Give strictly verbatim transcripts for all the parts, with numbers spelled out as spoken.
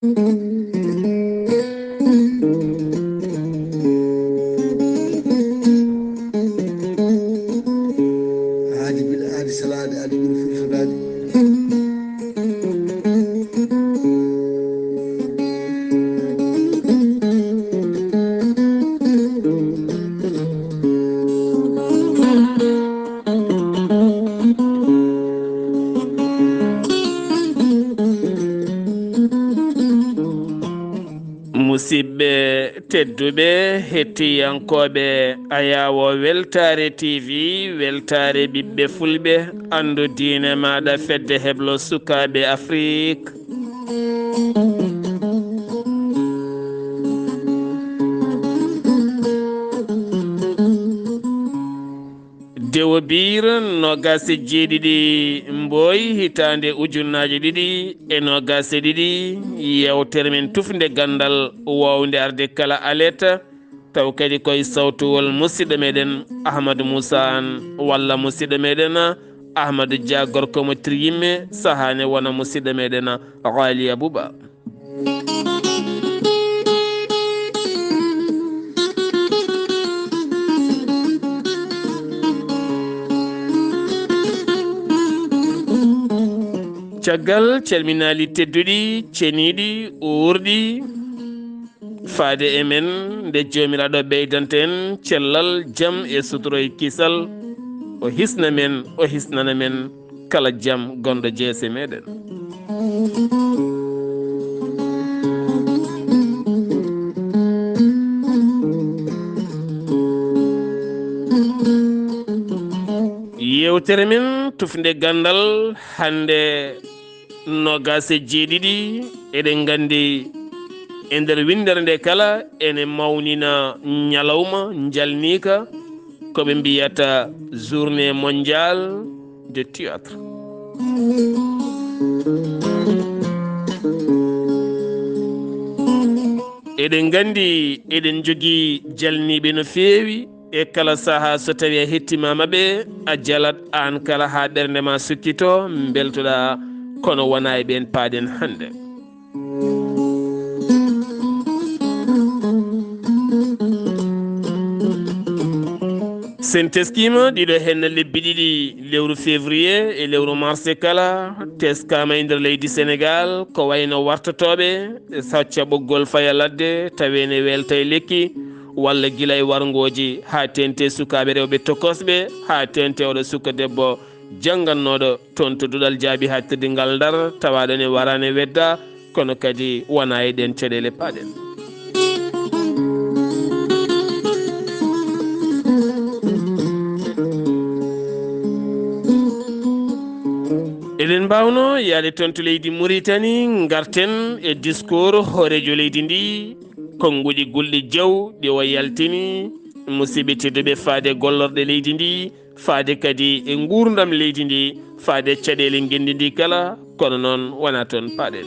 Aadi bil aadi salaade, aadi bil fulfulaade. Musidɓe tedduɓe, hettiyankooɓe Ayaawo Weltaare T V, weltaare ɓiɓɓe fulɓe, anndu diine maaɗa, fedde heblo sukaaɓe Afrik. Dewo Biir, noogaas e jeeɗiɗi Mbooy, hitaande ujunnaaje ɗiɗi e noogaas e ɗiɗi, yeewtere men tufnde ganndal, waawnde arde kala alet, taw kadi koye sawtuwol musidɗo meɗen Ahmadou Moussa Anne, walla musidɗo meɗen Ahmadou Dia, gorko mo Triyimɓe, sahaa ne wona musidɗo meɗen Ghaliya Bouba. Caggal calminaali tedduɗi, ceniiɗi, uurɗi, faade e men, nde Joomiraaɗo ɓeydanta en cellal, jam e sutoro e kisal, o hisna men, o hisnana men kala jam gonɗo jeese meɗen. Yeewtere men tufnde ganndal hannde, noogaas e jeeɗiɗi, eɗen nganndi e nder winndere nde kala ene mawnina ñalawma njalniika, ko ɓe mbiyata Journée Mondiale de Théâtre. Eɗen nganndi eɗen njogii jalniiɓe no feewi, e kala sahaa so tawii a hettimaama ɓe, a jalat aan kala haa ɓernde ma sukkito, mbeltoɗaa, kono wonaa e ɓeen paaɗen hannde. Sen teskiima ɗiɗo heen lebbi ɗiɗi lewru février e lewru mars kala, teskaama e nder leydi Senegaal ko wayno wartotooɓe sacca ɓoggol faya ladde, tawee ne weelta e lekki, walla gila e warngooji, haa teeŋti e sukaaɓe rewɓe tokosɓe, haa teeŋti e oɗo suka debbo janngannooɗo toon to duɗal jaaɓi haa teddingal Ndar, tawaaɗo ne waraani wedda, kono kadi wonaa e ɗeen caɗeele paaɗen. Eɗen mbaawnoo yahde toon to leydi Muritani, ngarten e discours hooreejo leydi ndi, konnguɗi gulɗi jaw ɗi o yaltini, musidɓe tedduɓe, faade gollorɗe leydi ndi, faade kadi e nguurndam leydi ndi, faade caɗeele ngenndi ndi kala, kono noon wonaa toon paaɗen.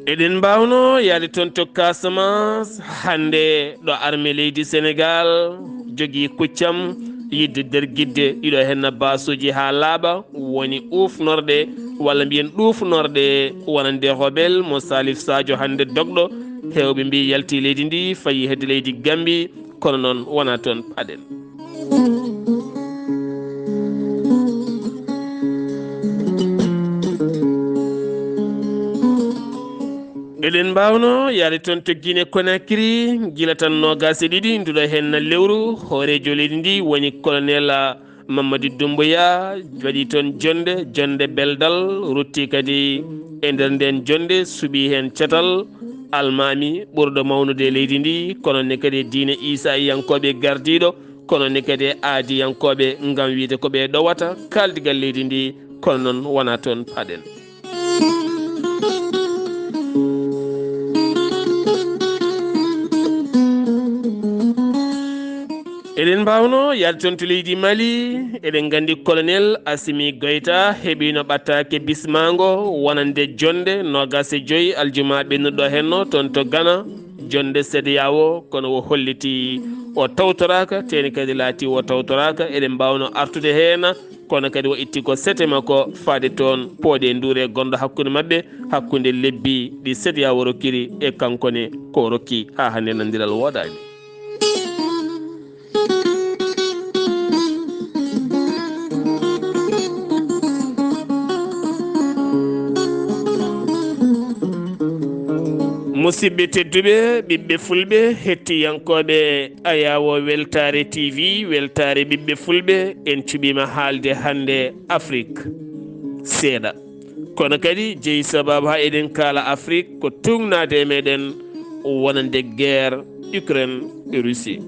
Eɗen mbaawnoo yahde toon to Casamance, hannde ɗo armée leydi Senegaal jogii kuccam yiɗde dergitde ɗiɗo heen baasuuji haa laaɓa, woni uufnorɗe, walla mbiyen ɗuufnorɗe wonande Hobel mo Salif Sadio hannde dogɗo. Heewɓe mbii yalti leydi ndi, fayi hedde leydi Gambi, kono noon wonaa toon paaɗen. Eɗen mbaawnoo yahde toon to Guinée Conakry, gila tan noogaas e ɗiɗi nduɗo heen na lewru, hooreejo leydi ndi woni Colonel Mamadi Doumbouya waɗi toon jonnde, jonnde beldal, rutti kadi e nder ndeen jonnde suɓii heen catal almaami ɓurɗo mawnude e leydi ndi, kono ne kadi e diine Iisayankooɓe gardiiɗo, kono ne kadi e aadiyankooɓe ngam wiyde ko ɓe ɗowata kaaldigal leydi ndi, kono noon wonaa toon paaɗen. Eɗen mbaawnoo yahde toon to leydi Mali, eɗen nganndi Colonel Assimi Goïta heɓiino ɓattaake bismaango wonande jonnde noogaas e joy aljuma ɓennuɗo henno toon to Ghana, jonnde CEDEAO, kono o holliti O tawtoraaka, teeni kadi laati o tawtoraaka, eɗen mbaawno artude heen, kono kadi o itti ko sete makko faade toon pooɗe nduure gonɗo hakkunde maɓɓe, hakkunde lebbi ɗi C E D E A O rokkiri e kanko ne ko o rokki haa hannde nanondiral woodaani. Musidɓe tedduɓe, ɓiɓɓe fulɓe, hettiyankooɓe Ayaawo Weltaare T V, Weltaare ɓiɓɓe fulɓe, en cuɓiima haalde hannde Afrik seeɗa. Kono kadi jeyi sababu haa eɗen kaala Afrik ko tuugnaade e meɗen wonande guerre Ukraine e Russie.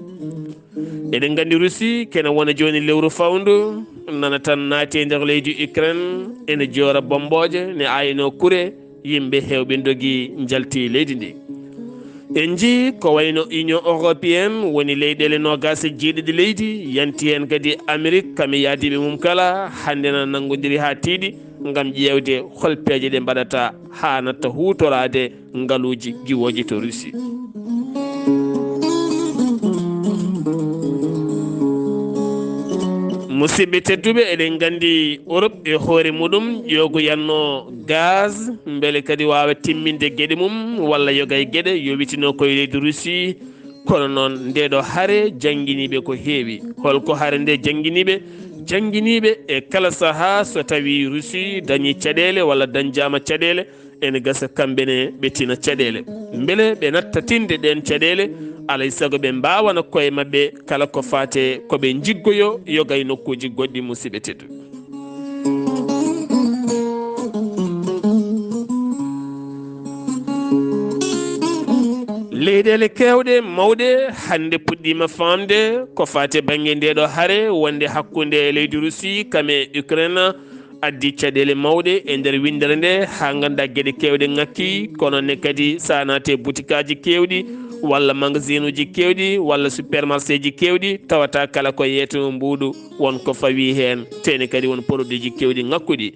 Eɗen nganndi Russie kene wona jooni lewru fawndu, nana tan naati e nder leydi Ukraine, ene joora bommbooje, ne aynoo kure, yimɓe heewɓe ndogi njalti leydi ndi. En njii ko wayno Union Européenne woni leyɗeele noogaas e jeeɗiɗi leydi, yanti heen kadi Amerik kam e yaadiiɓe mum kala, hannde na nanngondiri haa tiiɗi ngam ƴeewde hol peeje ɗe mbaɗata haa natta huutoraade ngaluuji giwooji to Russie. Musidɓe tedduɓe, eɗen nganndi Europe e hoore muɗum ƴoogoyanno gaz, mbele kadi waawa timminde geɗe mum, walla yoga e geɗe yowitino koye leydi Russie. Kono noon, nde ɗo hare jannginiiɓe ko heewi. Holko hare nde jannginiiɓe? Jannginiiɓe e kala sahaa, so tawi Russie dañi caɗeele walla dañjaama caɗeele, ene gasa kamɓe ne ɓe tina caɗeele. Mbele ɓe natta tinde ɗeen caɗeele, alay sago ɓe mbaawana koye maɓɓe kala ko faate ko ɓe njiggoyo yoga e nokkuuji goɗɗi, musidɓe tedduɓe. Leyɗeele keewɗe mawɗe hannde puɗɗiima faamde ko faate bannge nde ɗo hare wonde hakkunde leydi Russie kam e Ukraine, addi caɗeele mawɗe e nder winndere nde, haa nganndaa geɗe keewɗe ŋakki, kono ne kadi so a naati e butikaaji keewɗi, walla magasinuuji keewɗi, walla supermarchéji keewɗi, tawata kala ko yeeteno mbuuɗu, won ko fawii heen, teeni kadi won produitji keewɗi ŋakkuɗi.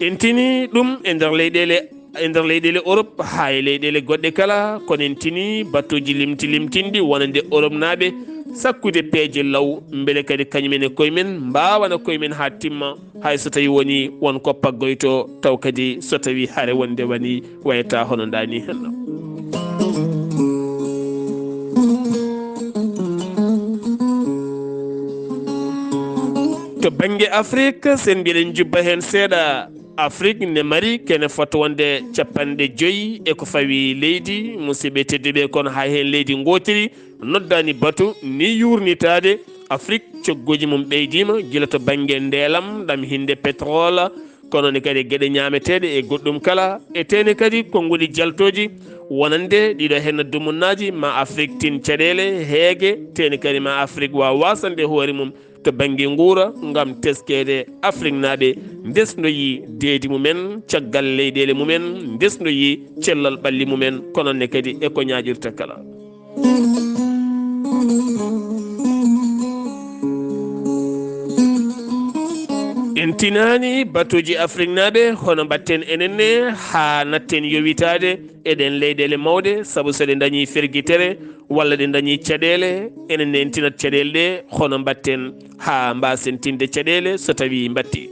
En tini ɗum e nder leyɗeele, e nder leyɗeele Europe, haa e leyɗeele goɗɗe kala, kono en tini batuuji limti limtinɗi wonande Europe naaɓe, sakkude peeje law, mbele kadi kañumen e koye men mbaawana koye men haa timma, hay so tawi woni won ko paggoyto, taw kadi so tawi hare wonde wani wayata hono nda ni henno. To bannge Afrik, sen mbiɗen jubba heen seeɗa, Afrik ne mari kene fota wonde capanɗe joyi e ko fawi leydi, musidɓe tedduɓe, kono hay heen leydi ngootiri noddaani batu ni yuurnitaade. Afrik, cogguuji mum ɓeydiima gila to bannge ndeelam, ɗam hinde pétrole, kono ne kadi geɗe ñaameteeɗe e goɗɗum kala. E teene kadi konnguɗi jaltooji wonande ɗiɗo heen dumunnaaji, ma Afrik tin caɗeele heege, teene kadi ma Afrik waaw waasande hoore mum to bannge nguura ngam teskeede Afriknaaɓe ndesnoyi deedi mumen, caggal leyɗeele mumen, ndesnoyi cellal ɓalli mumen, kono ne kadi e ko ñaaƴirta kala. En tinaani batuuji Afriknaaɓe, hono mbaɗten enen ne haa natten yowitaade e ɗeen leyɗeele mawɗe, sabu so ɗe ndañii fergitere walla ɗe ndañii caɗeele, enen ne en tinat caɗeele ɗe, hono mbaɗten haa mbaasen tinde caɗeele so tawii mbaɗti.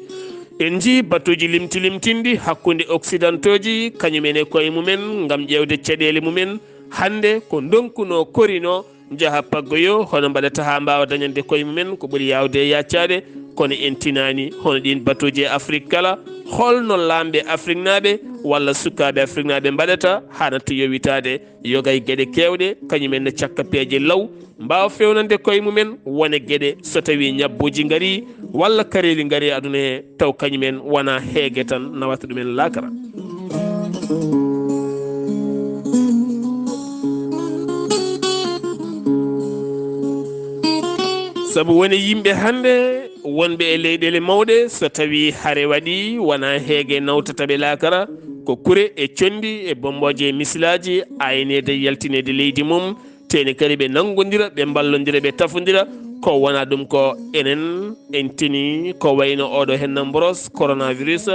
En njii batuuji limti limtinɗi hakkunde Occidentooji, kañum en e koye mumen, ngam ƴeewde caɗeele mumen. Hannde ko ndonkuno korino njaha paggoyo, hono mbaɗata haa mbaawa dañande koye mumen ko ɓuri yaawde e yaccaade, kono en tinaani hono ɗiin batuuji e Afrik kala, holno laamɓe Afriknaaɓe walla sukaaɓe Afriknaaɓe mbaɗata haa natta yowitaade yoga e geɗe keewɗe, kañum en ne cakka peeje law, mbaawa feewnande koye mumen wone geɗe so tawii ñabbuuji ngarii walla kareeli ngarii aduna he, taw kañum en wona heege tan nawata ɗum en laakara. Sabu woni yimɓe hannde wonɓe e leyɗeele mawɗe, so tawii hare waɗii, wona heege nawtata ɓe laakara, ko kure e conndi e bommbooje e misilaaji, ayneede yaltineede leydi mum, teeni kadi ɓe nanngondira, ɓe mballondira, ɓe tafondira, ko wona ɗum ko enen en tini ko wayno oɗo henna mboros coronavirus,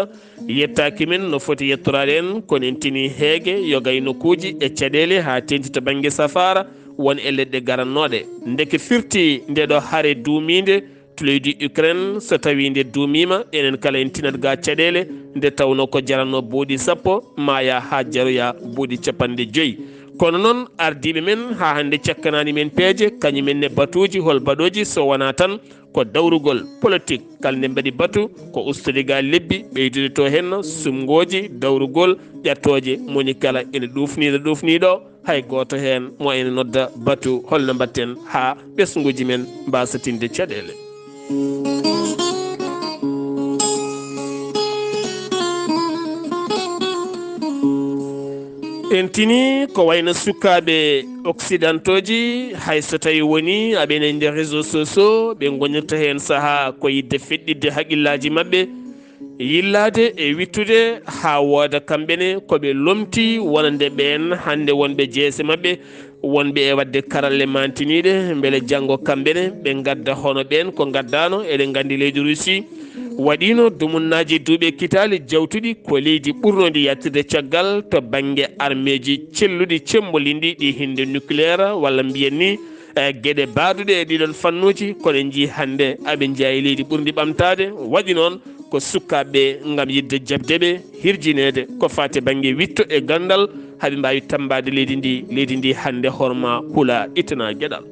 yettaaki men no foti yettoraade en, kono en tini heege yoga e nokkuuji e caɗeele haa teeŋti to bannge safaara, won e leɗɗe garannooɗe. Ndeke firti nde ɗo hare duumiinde to leydi Ukraine, so tawii nde duumiima, enen kala en tinat ga caɗeele, nde tawnoo ko jarannoo buuɗi sappo, maaya haa jaroya buuɗi capanɗe joyi. Kono noon, ardiiɓe men haa hannde cakkanaani men peeje, kañum en ne batuuji, hol baɗooji, so wonaa tan ko dawrugol politik. Kala nde mbaɗi batu, ko ustude ga lebbi, ɓeydude to heen sumngooji, dawrugol, ƴattooje, moni kala ene ɗuufnii ɗo, ɗuufnii ɗo, hay gooto heen mo ene nodda batu, holno mbaɗten haa ɓesnguuji men mbaasa tinde caɗeele. En tini ko wayno sukaaɓe occidentaux ji, hay so tawi woni aɓe ene nder réseaux sociaux, ɓe ngonirta heen sahaa ko yidde feɗɗitde haqillaaji maɓɓe, yillaade e wittude haa wooda kamɓe ne ko ɓe lomti wonande ɓeen hannde wonɓe jeese maɓɓe, wonɓe e waɗde karalle mantiniiɗe, mbele janngo kamɓe ne ɓe ngadda hono ɓeen ko ngaddaano. Eɗen nganndi leydi Russie waɗiino dumunnaaji duuɓi e kitaale jawtuɗi ko leydi ɓurnoondi yaltirde caggal to bannge armeeji celluɗi cemmbolinɗi ɗi hinde nucléaire walla mbiyen ni, e geɗe baaduɗe e ɗiɗon fannuuji, kono en njii hannde aɓe njeyaa e leydi ɓurndi ɓamtaade. Waɗi noon ko sukaaɓe ngam yiɗde jaɓde ɓe, hirjineede ko faati bannge witto e ganndal, haa ɓe mbaawi tammbaade leydi ndi, leydi ndi hannde horma hula ittana geɗal.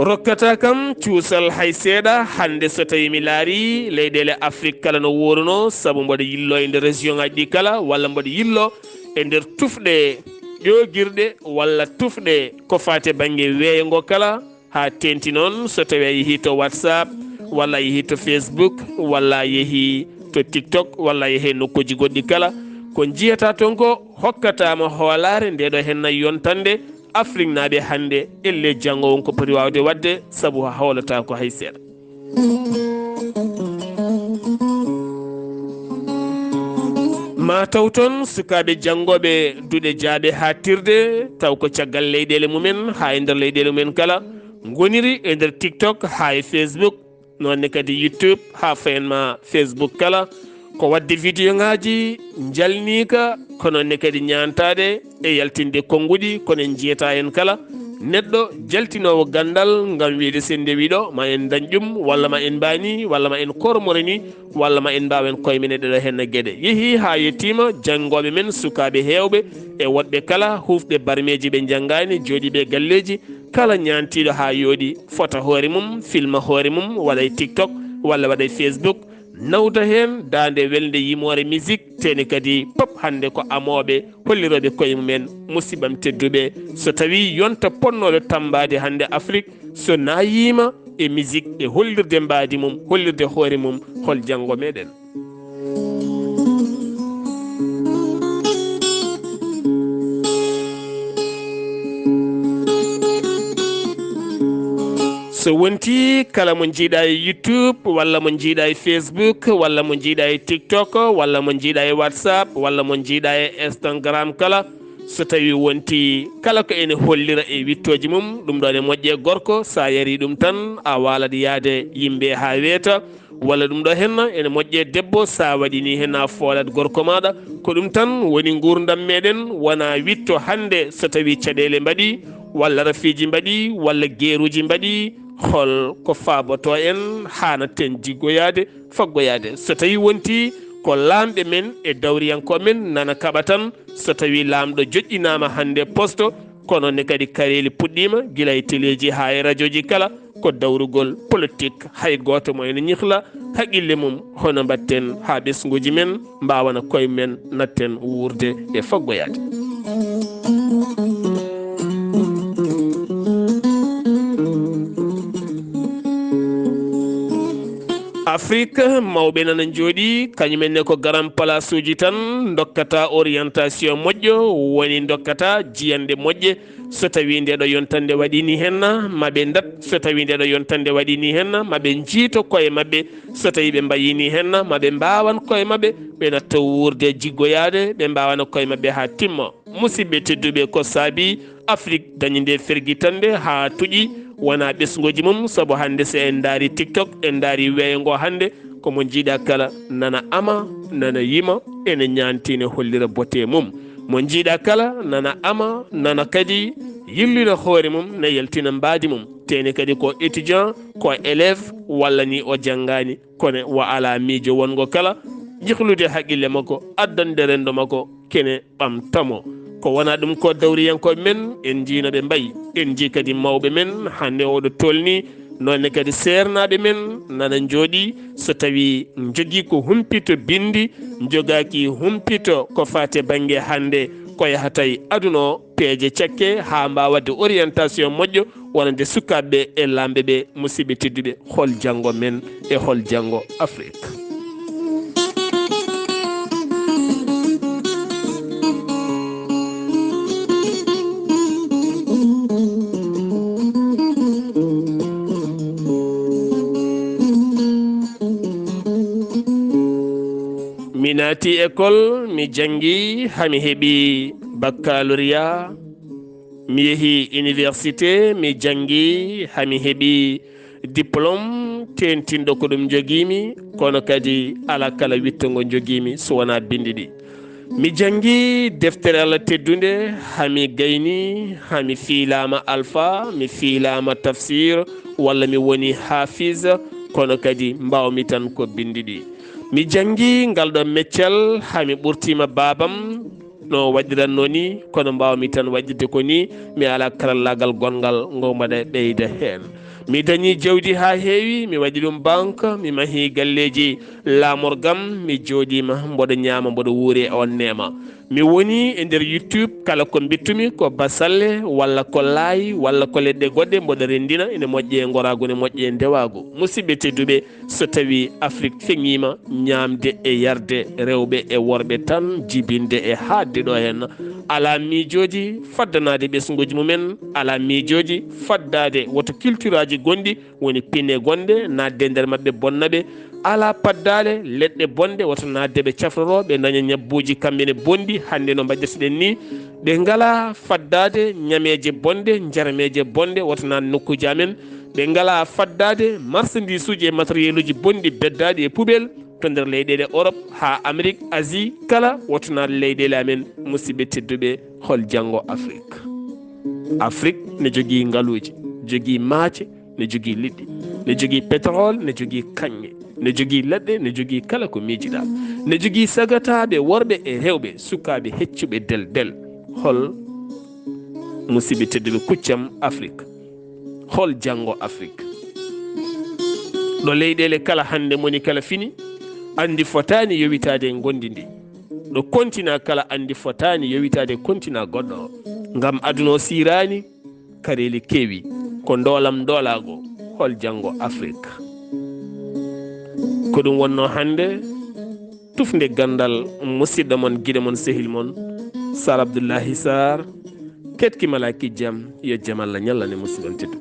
Rokkata kam cuusal hay seeɗa, hannde so tawi mi laari leyɗeele Afrik kala no wooruno, sabu mboɗo yillo e nder région ngaji ɗi kala, walla mboɗo yillo e nder tufɗe ƴoogirɗe walla tufɗe ko faati bannge weeyo ngo kala, haa teeŋti noon so tawi a yehii to WhatsApp, walla a yehii to Facebook, walla a yehii to TikTok, walla a yehii nokkuuji goɗɗi kala. Ko njiyata toon ko hokkataama hoolaare nde ɗo henna yontande Afriknaaɓe hannde, ellee janngo won ko poti waawde waɗde, sabu a hoolataako hay seeɗa. Ma taw toon sukaaɓe janngooɓe duɗe jaaɓe haaɗtirde, taw ko caggal leyɗeele mumen haa e nder leyɗeele mumen kala ngoniri e nder TikTok haa e Facebook, noon ne kadi YouTube haa fayen ma Facebook kala. Ko waɗde video ŋaaji njalniika, kono ne kadi ñaantaade e yaltinde konnguɗi, kono en njiyata en kala neɗɗo jaltinoowo ganndal ngam wiyde sen nde wiɗo ma en dañ ɗum, walla ma en mbaani, walla ma en kormorani, walla ma en mbaawen koye men e ɗeɗo heen geɗe. Yehii haa yettiima janngooɓe men, sukaaɓe heewɓe e woɗɓe kala huufɓe barmeeji ɓe njanngaani, jooɗiiɓe e galleeji, kala ñaantiiɗo haa yooɗi fota hoore mum, filma hoore mum, waɗa e TikTok walla waɗa e Facebook, nawda heen daande welnde yimoore musique, tene kadi pop hannde ko amooɓe hollirooɓe koye mumen. Musiɓɓam tedduɓe, so tawii yonta potnooɗo tammbaade hannde Afrik, so naayiima e musique e hollirde mbaadi mum, hollirde hoore mum, hol janngo meɗen? So wonti kala mo njiiɗa e YouTube, walla mo njiiɗa e Facebook, walla mo njiiɗa e TikTok, walla mo njiiɗa e WhatsApp, walla mo njiiɗa e Instagram kala, so tawi wonti kala ko ene hollira e wittooji mum, ɗum ɗo ne moƴƴe gorko, sa yari ɗum tan, a waalat yaade yimɓe haa weeta, walla ɗum ɗo henna ene moƴƴe debbo, sa waɗi ni henna foolat gorko maɗa. Ko ɗum tan woni nguurndam meɗen, wona witto hannde so tawi caɗeele mbaɗi, walla rafiiji mbaɗi, walla geeruuji mbaɗi, hol ko faaboto en, haanaten jiggoyaade, faggoyaade. So tawi wonti ko laamɓe men e dawriyankooɓe men nana kaɓa tan, so tawi laamɗo joƴƴinaama hannde posto, kono ne kadi kareeli puɗɗiima gila e teleeji haa e rajooji kala, ko dawrugol politik. Hay gooto mo ene ñihla haqille mum, hono mbaɗten haa ɓesnguuji men mbaawana koye men, natten wuurde e faggoyaade. Afrik, mawɓe nana njooɗi, kañum en ne ko garan palaasuuji tan ndokkata orientation moƴƴo, woni ndokkata jiyanɗe moƴƴe. So tawi nde ɗo yontande waɗi ni henna, ma ɓe ndat. So tawi nde ɗo yontande waɗi ni henna, ma ɓe njiito koye maɓɓe. So tawi ɓe mbayi ni henna, ma ɓe mbaawan koye maɓɓe, ɓe natta wuurde jiggoyaade, ɓe mbaawana koye maɓɓe haa timma. Musidɓe tedduɓe, ko saabi Afrik dañi nde fergitande haa tuƴi, wona ɓesnguuji mum, sabu hannde so en ndaari TikTok, en ndaari weeyo ngo hannde, Ko mo njiiɗa kala nana ama, nana yima, ene ñaanti, ne hollira bote mum. Mo njiiɗa kala nana ama, nana kadi yillina hoore mum, ne yaltina mbaadi mum. Tene kadi ko étudiant, ko élève, walla ni o janngaani, kono wa ala miijo wongo kala jihlude haqqille makko, addande renndo makko kene ɓamtamo. Ko wona ɗum ko dawriyankooɓe men, en njii no ɓe mbayi, en njii kadi mawɓe men hannde oɗo tolni, noonne kadi seernaaɓe men nana njooɗi, so tawi njogii ko humpito binndi, njogaaki humpito ko faati bannge hannde ko yahata e aduna o, peeje cakke haa mbaawa waɗde orientation moƴƴo wonande sukaaɓe e laamɓe ɓe. Musidɓe tedduɓe, hol janngo men e hol janngo Afrik? Mi naati école, mi janngi, haa mi heɓi baccalauréat. Mi yehi université, mi janngi, haa mi heɓi diplôme teeŋtinɗo ko ɗum njogiimi, kono kadi alaa kala wiɗto ngo njogiimi so wonaa binndi ɗi. Mi janngi deftere Allah teddunde, haa mi gayni, haa mi fiilaama alfa, mi fiilaama tafsir, walla mi woni hafiz, kono kadi mbaawmi tan ko binndi ɗi. Mi janngi ngal ɗo meccal, haa mi ɓurtiima baabam, no waɗiranno ni, kono mbaawmi tan waɗirde ko ni, mi alaa karallaagal gonngal ngo mbaɗa ɓeyda heen. Mi dañi jawdi haa heewi, mi waɗi ɗum banque, mi mahi galleeji laamorgam, mi jooɗiima mboɗo ñaama, mboɗo wuuri e on neema. Mi woni e nder YouTube, kala ko mbittumi ko basalle, walla ko laay, walla ko leɗɗe goɗɗe, mboɗo renndina, ene moƴƴe e ngoraagu, ene moƴƴe e ndewaagu. Musidɓe tedduɓe, so tawi Afrik feŋiima ñaamde e yarde, rewɓe e worɓe tan jibinde e haaɗde ɗo heen, alaa miijooji faddanaade ɓesnguuji mumen, alaa miijooji faddaade woto cultureaaji gonɗi woni pine gonɗe naatde nder maɓɓe bonna ɓe, alaa paddaale leɗɗe bonɗe woto naatde ɓe cafroroo, ɓe daña ñabbuuji kamɓe ne bonɗi, hannde no mbaɗirten ni, ɓe ngalaa faddaade ñameeje bonɗe, njarmeeje bonɗe woto naat nokkuuji amen, ɓe ngalaa faddaade marchandisuuji e matériel uji bonɗi beddaaɗi e poubelle to nder leyɗeele Europe haa Amérique, Asie, kala woto naat leyɗeele amen. Musidɓe tedduɓe, hol janngo Afrik? Afrik ne jogii ngaluuji, jogii maaje, ne jogii liɗɗi, ne jogii pétrole, ne jogii kaŋŋe, ne jogii leɗɗe, ne jogii kala ko miijiɗaa. Ne jogii sagataaɓe worɓe e rewɓe, sukaaɓe heccuɓe del del. Hol, musidɓe tedduɓe, kuccam Afrik? Hol janngo Afrik? Ɗo leyɗeele kala hannde moni kala fini, anndi fotaani yowitaade e ngonndi ndi. Ɗo kontina kala anndi fotaani yowitaade e kontina goɗɗo o. Ngam aduna o siiraani, kareeli keewi, ko ndoolam ndoolaago, hol janngo Afrik? Ko ɗum wonnoo hannde tufnde ganndal musidɗo mon, giɗo mon, sehil mon, Sar Abdullahi Sar, ketki malaaki jam, yo jam Allah ñallan e musidɗo on teddu.